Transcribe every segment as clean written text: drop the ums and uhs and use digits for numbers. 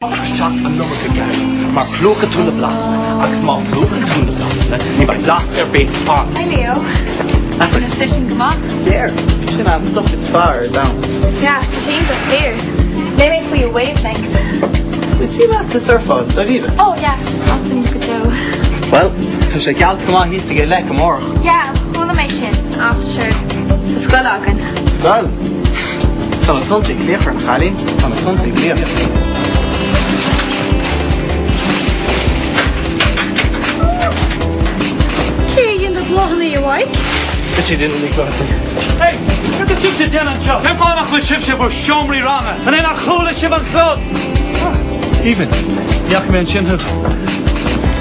Isteach an iomarca gearr mar phlúchfaidh tú na blasanna agus má phlúchann tú na blasanna ní bheidh blas ar bith ann. Hi Leo. Aifric. Tá sin go maith. There. Sin an stuff is fearr ar domhan. Yeah, tá sé iontach saor. Léigh mé faoi wavelength. Bhfuil suim agat sa surfáil, dáiríre? Oh yeah, an-suim go deo. Well, tá sé geallta go maith thíos ag an leic amárach. Yeah, chuala mé sin. Ach sure, tá scoil againn. Scoil? Tá na tonnta ag glaoch orm, a chailín. Tá na tonnta ag glaoch. Cé a dhein na bláthanna, a Mhaidhc? Richie didn't leak last Hey! Cad tá sibhse ag déanamh anseo? Cén fáth nach bhfuil sibhse i bhur seomraí ranga? An é nár chuala sibh an clog? Aoibhinn, ní fhaca mé ansin thú.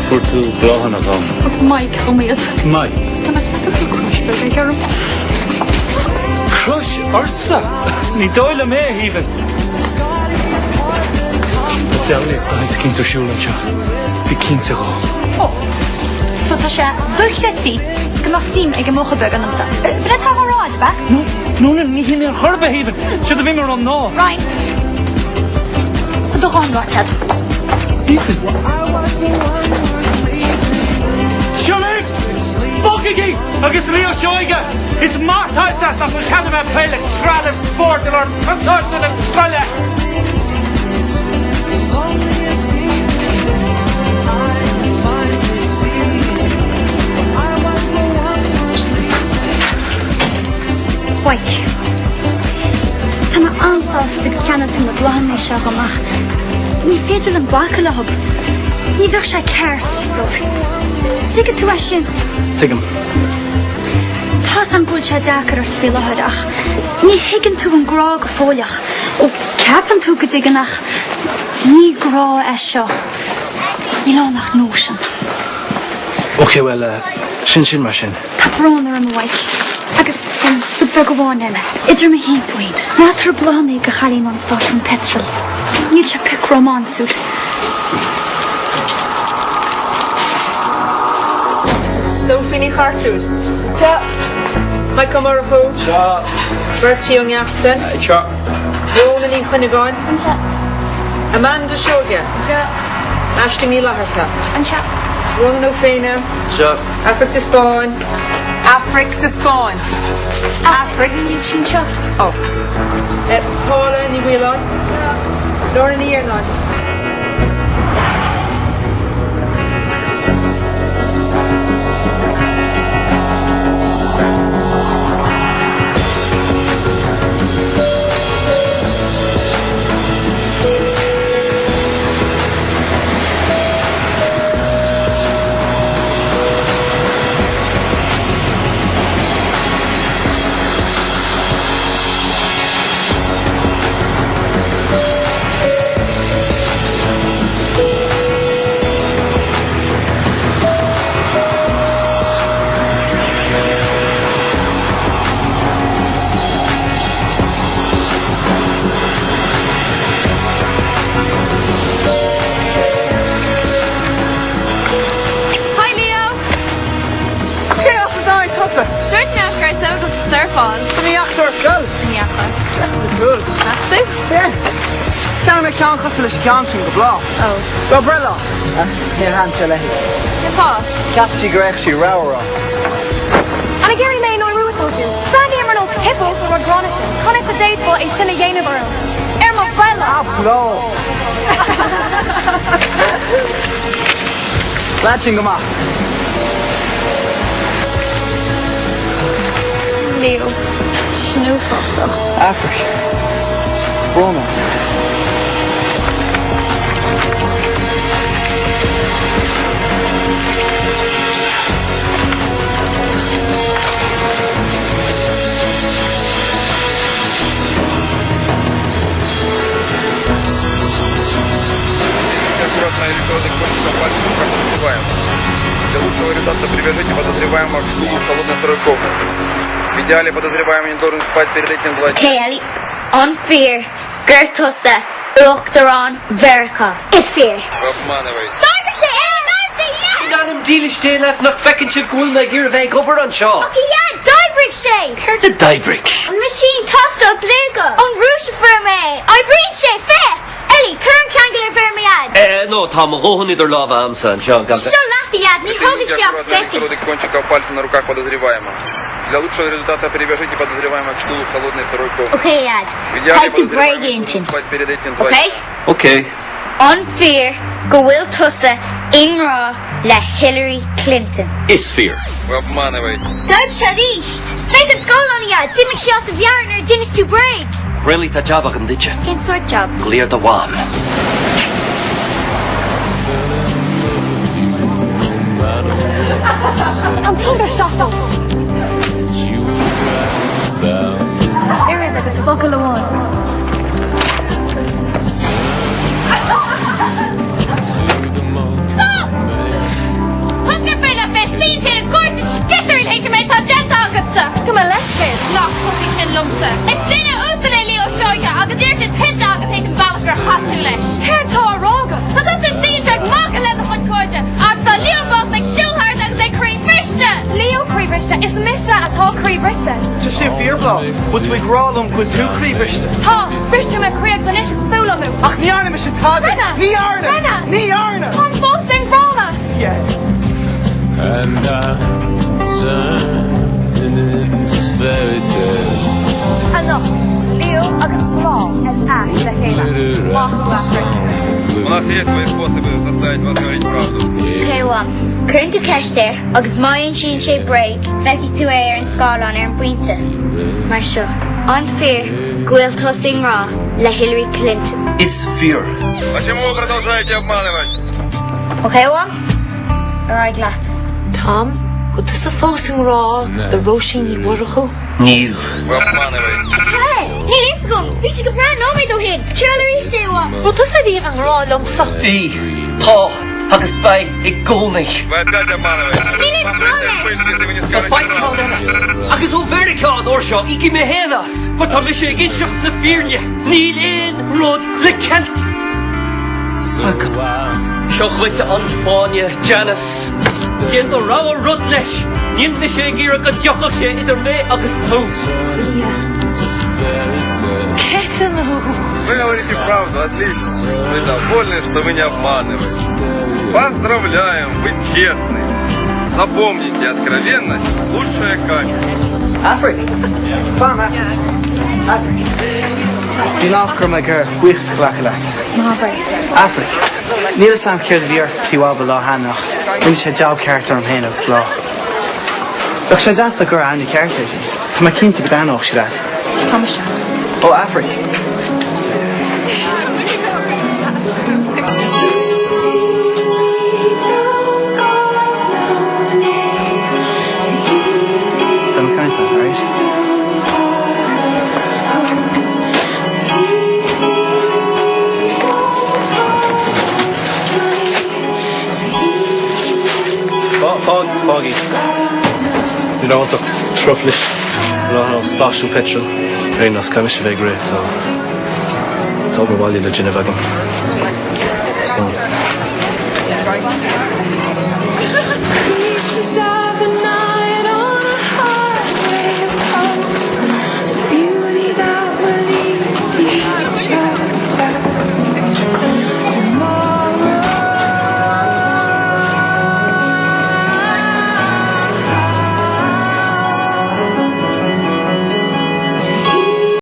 Fuair tú bláthanna dhom. Thug Mike dhom iad. Mike. Tá mé ag ceapadh go bhfuil crush beag aige orm. Crush ortsa? Ní dóigh liom é, a Aoibhinn. Dealraíodh go raibh eicínt ar siúl anseo. Bí cinnte dhó. Ó, so tá sé dochreidte go mbeadh suim ag an mbuachaill beag ionamsa. B'in é atá á rá agat, ab ea? No, no, no, ní hin ar chor ar bith, a Aoibhinn. Séard a bhí mé a rá ná. Ryan, tá do dhóthain ráite agat. Aoibhinn. Seo libh! Bogaigí! Agus Leo Seoige, is maith atá fhios agat nach bhfuil cead agam a bheith ag plé le trealamh spóirt i lár pasáiste na scoile! Mhaidhc, tá mé an-sásta gur cheannaigh tú na bláthanna seo dhom ach ní féidir liom glacadh leo. Ní bheadh sé ceart, a stór. Tuigeann tú é sin? Tuigim. Tá's a'm go bhfuil sé deacair ort faoi láthair ach ní thuigeann tú an grá go fóilleach. Ó, ceapann tú go dtuigeann ach ní grá é seo. Níl ann ach nóisean. Ok, bhuel, sin sin mar sin. Tá brón orm, a Mhaidhc. Agus, em, rud beag amháin eile, idir mé féin 's tú féin. Ná tabhair bláthanna do chailín ón stáisiún peitril. Níl sé pioc rómánsúil. Sophie Ní Chartúir. Seo. Mike Ó Murchú. Seo. Bertie Ó Neachtain. Seo. Rhona Ní Chuinneagáin. Anseo. Amanda Seoige. Anseo. Aisling Ní Fhlatharta. Anseo. Ronan Ó Féinne. Seo. Aifric de Spáinn. Aifric de Spáinn. Aifric. Níl sí anseo. Ó. Paula Ní Mhaoláin. Laura Ní Iarnáin. Hi Leo! Cé as a dtáinig tusa? Dúirt mé go raibh suim agat sa surfáil. Ní dheachaigh tú ar scoil? Ní dheachaigh. Cool. Meas tú? Yeah. Cheannaigh mé ceann cosúil leis an gceann sin do Bhláth. Oh. Dá breithlá. Níor thaitin sé léi. Cén fáth? Cheap sí go raibh sí ramhar. An ag iarraidh mé a náiriú atá tú? Breathnaím ar nós hippo sa rud gránna sin. Conas a d'fhéadfá é sin a dhéanamh orm? Ar mo bhreithlá! Ah, Bláth. Lean sin go maith. Leo, tá sé sin uafásach. Aifric. Brón orm. Аккуратно электронный кончиком пальцев как подозреваемого. Для лучшего результата привяжите подозреваемого к стулу в холодной сырой комнате. В идеале подозреваемый не должен спать перед этим два Cé eile? An fíor gur tusa Uachtarán Mheiriceá? Is fíor. Вы обманываете. D'oibrigh sé! D'oibrigh sé! Yeah! In ainm dílis Dé lads nach bhfeiceann sibh go bhfuil mé ag iarraidh bheith ag obair anseo? Ach a Dhaid, d'oibrigh sé! Céard a d'oibrigh? An meaisín tosta a phlúchadh! Ón Rúis a fuair mé é! Oibríonn sé! Féach! Kelly, cuir an ceangal ar mhéar mo dhaid! Eh, no, tá mo dhóthain idir lámha a'msa anseo, gan. Seo leat, a Dhaid, ní thógann sé ach soicind. Ok, a Dhaid, caithfidh tú bréag a insint, ok? Ok. An fíor go bhfuil tusa i ngrá le Hillary Clinton? Is fíor. D'fhadhb sé arís! Féach an scáileán, a Dhaid, d'imigh sé as a mheabhair nuair a d'inis tú bréag! Really, tá jab agam duitse. Cén sórt job? Glaoigh ar do mham. Tá an t-aon seo. Oiread agus focal amháin. Stop! Tusa ar féidir leat bheith suí ansin i gcúrsa sciosairí théis an méid atá déanta agatsa! Gabh mo leithscéal. Ná tosaigh sin liomsa. Is duine uasal é Leo Seoighe agus níl sé tuillte agat théis an bealach gur chaith tú leis. Céard tá á rá agat? Tá tusa ag suí anseo ag magadh le do chuid cairde agus tá Leo bocht ag siúl thart agus é croíbhriste! Leo croíbhriste? Is mise atá croíbhriste. Tá sin fíor, Bláth. Bhfuil tú ag rá liom go bhfuil tú croíbhriste? Tá! Bhris tú mo chroí agus anois is fuath liom thú. Ach ní dhearna mise tada! Rinne! Ní dhearna! Rinne! Ní dhearna! Táim fós i ngrá leat! Yeah. And I'm turning into fairy tales. Anocht, Leo agus Bláth ar ais le chéile. Maith thú, Aifric. У нас есть свои способы заставить вас говорить правду. Ok, a Mham. Cuireann tú ceist air agus má insíonn sé bréag, feicfidh tú é ar an scáileán ar an bpointe. Mar seo, an fíor go bhfuil tusa i ngrá le Hillary Clinton? Is fíor. Почему вы продолжаете обманывать? Ok, a Mham? Ar aghaidh leat. Tom, bhfuil tusa fós i ngrá le Róisín Ní Mhurchú? Níl. Вы обманываете. Cé? Níl fhios agam! Bhí sé go breá nóiméad ó shin! Triail arís é, a Mham! Raibh tusa riamh i ngrá liomsa? Bhí, tá agus beidh i gcónaí. Вы опять обманываете. Níl aon ghá leis! Если вы не Is скажете beidh ceann eile. Agus ó Mheiriceá an uair seo, íocfaidh mé féin as, mar tá mise ag inseacht na fírinne. Níl aon rud le ceilt agam. Seo dhuit an fáinne, Janice. Déan do rogha rud leis. Níl mise ag iarraidh go dtiocfadh sé idir mé agus tú. Creidim thú. Вы говорите правду, отлично. Мы довольны, что вы не обманываете. Поздравляем, вы честный. Запомните, откровенность – лучшее качество. Aifric! Fan, Aifric! Aifric! Níl ach go raibh mé ag iarraidh buíochas a ghlacadh leat. Aifric! Níl fhios a'm céard a bhí ort sa tigh Bhaba lá cheana ach rinne sé jab ceart orm féin agus Bláth. Bheadh sé deas dá gcuirfeá aithne ceart uirthi. Tá mé cinnte go dtaitneodh sí leat. Tá mise. Ó, Aifric! Beidh mé ag caint leat, alright? Fág, fág í. Ní raibh iontu ach truflais bláthanna ó stáisiún peitril. Ar aon nós, caithfidh mise a bheith ag rith, tá tá obair bhaile le déanamh agam. Slán.